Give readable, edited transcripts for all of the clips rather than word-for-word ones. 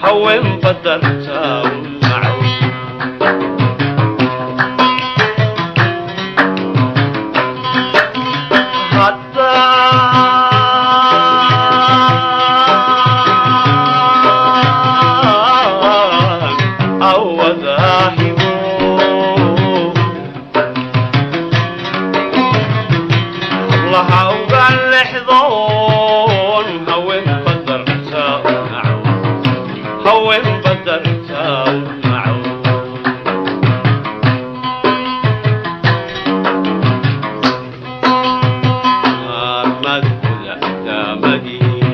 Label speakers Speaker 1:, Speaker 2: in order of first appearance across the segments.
Speaker 1: Haweenba dartaa u naco. Haddaan awadaahibo, hablaha uga lexdoon, haweenba dartaa u naco, haweenba dartaa u naco. Armadooda daamadii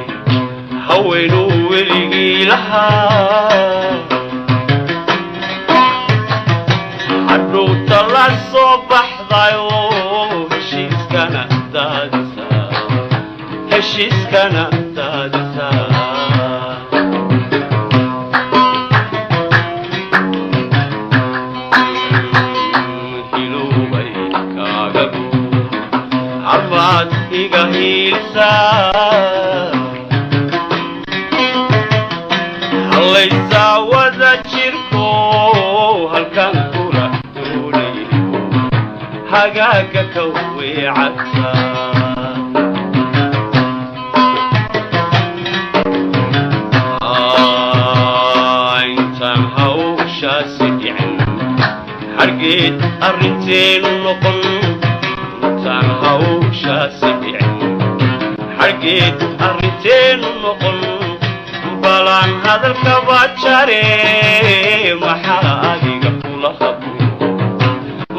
Speaker 1: haweenuu weligii lahaa, hadhowta la soo baxdayo, heshiiskana daadisa, heshiiskana daadisa. Hilowbay kaaga guur, arbaad iga hiilisaa, hallaysaa wada jirko, halkan kula doonayo hagaaga ka weecata. Intaan hawshaasi dhicin, hargeed arrinteenu noqon. Intaan hawshaasi dhicin, hargeed arrinteenu noqon, balaan hadalkaba jare. Maxaa adiga kula habo?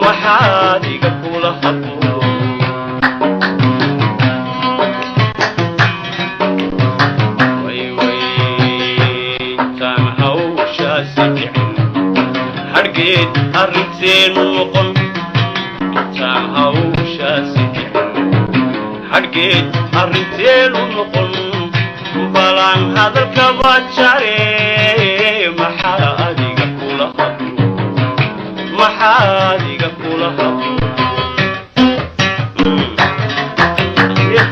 Speaker 1: Maxaa adiga kula habo? Way way, intaan hawshaasi dhicin, hargeed arrinteenu noqon. Intaan hawshaasi dhicin, hargeed arrinteenu noqon, balaan hadalkaba jare. Maxaa adiga kula habo? Maxaa adiga kula habo? Yeah.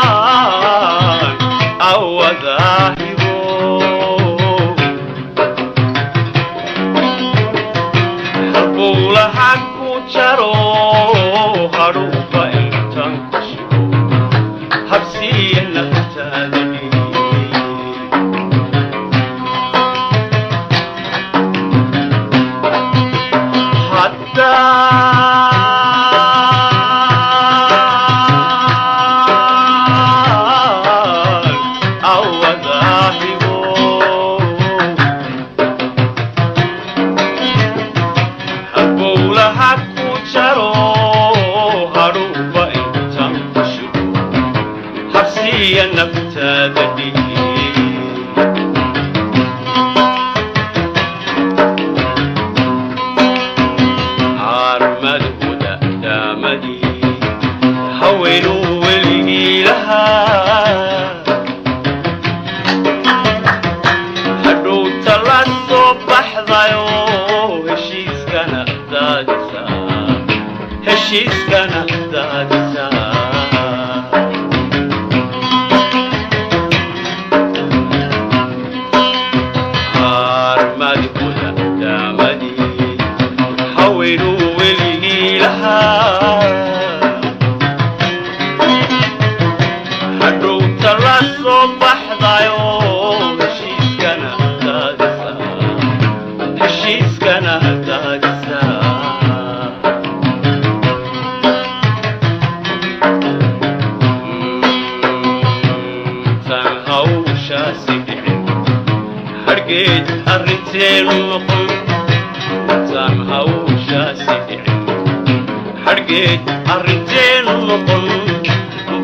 Speaker 1: Haddaan awadaahibo, halbowlaha ku jaro, hadhuuba intaan ku sugo, habsiya naftaada dhiig. Haddaan awadaahibo, halbowlaha ku jaro, hadhuuba intaan ku sugo, habsiya naftaada dhiig. Armadooda daamadii haweenuu weligii lahaa, hadhowta la soo baxdayo, heshiiskana daadisa, heshiiskana daadisa. Armadooda daamadii haweenuu weligii lahaa, hadhowta la soo baxdayo, heshiiskana daadisa, heshiiskana daadisa. Intaan hawshaasi dhicin, hargeed arrinteenu noqon. Intaan hawshaasi Xadhgeed arrinteenu noqon,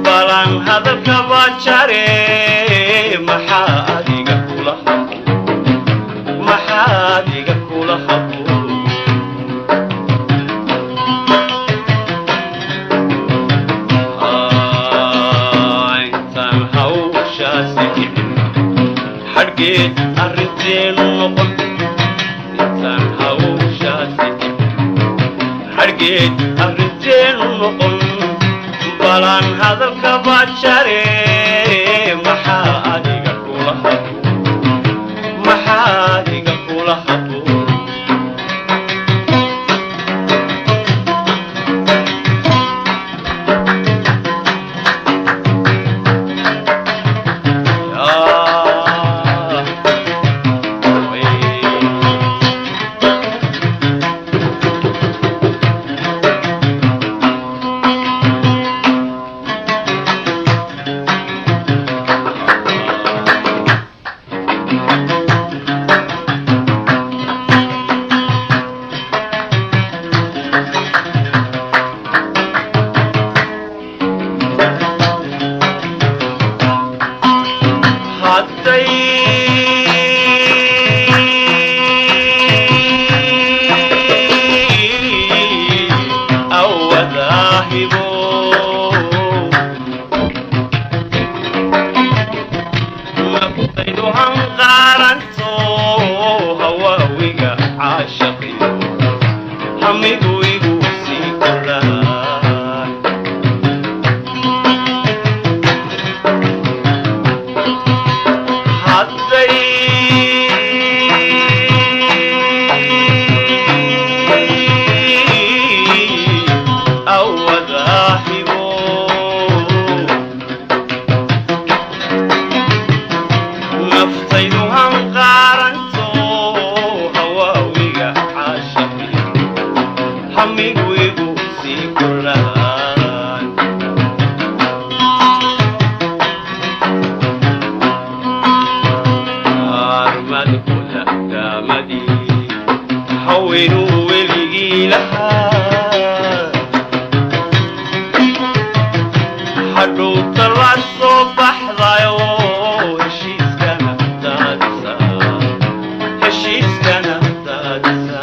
Speaker 1: balaan hadalkaba jare. Maxaa adiga kula haboon? Maxaa adiga kula haboon? Intaan hawshaasi dhicin, xadhgeed arrinteenu noqon. Intaan hawshaasi dhicin, xadhgeed arrinteenu noqon, balaan hadalkaba jare. Maxaa adiga kula haboon? Maxaa adiga kula haboon? Yaa, way. Hadday awadaahibo naftaydu hanqaaranto, hawaawiga caashaqiyo hamigu igu sii kordhaan. Hadday awadaahibo naftaydu hanqaaranto, hawaawiga caashaqiyo hamigu igu sii kordhaan. Armadkooda daamadii haweenuu weligii lahaa, hadhowta la soo baxdayo, heshiiskana daadisa, heshiiskana daadisa.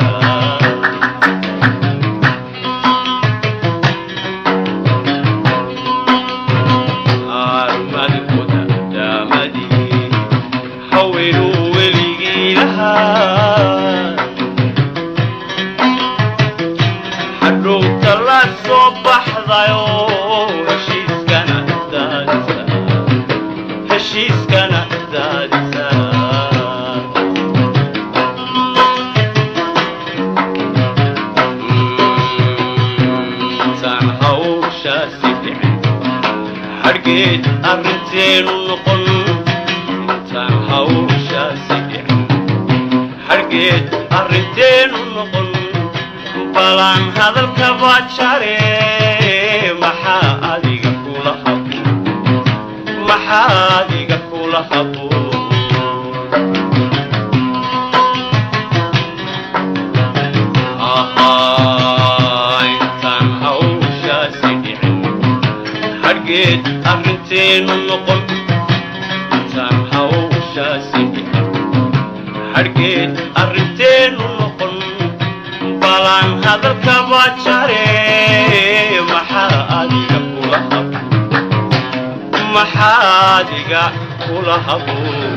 Speaker 1: Armadkooda daamadii haweenuu weligii lahaa, hadhowta la soo baxdayo, heshiiskana daadisa, heshiiskana daadisa. Intaan hawshaasi dhicin, xadhgeed arrinteenu noqon. Intaan hawshaasi dhicin, xadhgeed arrinteenu noqon, balaan hadalkaba jare. Maxaa adiga kula haboon? Maxaa adiga kula haboon? Ahaa, intaan hawshaasi dhicin, xadhgeed arrinteenu noqon. Intaan hawshaasi dhicin, xadhgeed arrinteenu noqon, balaan hadalkaba jare. Maxaa adiga kula haboon? Maxaa adiga kula haboon?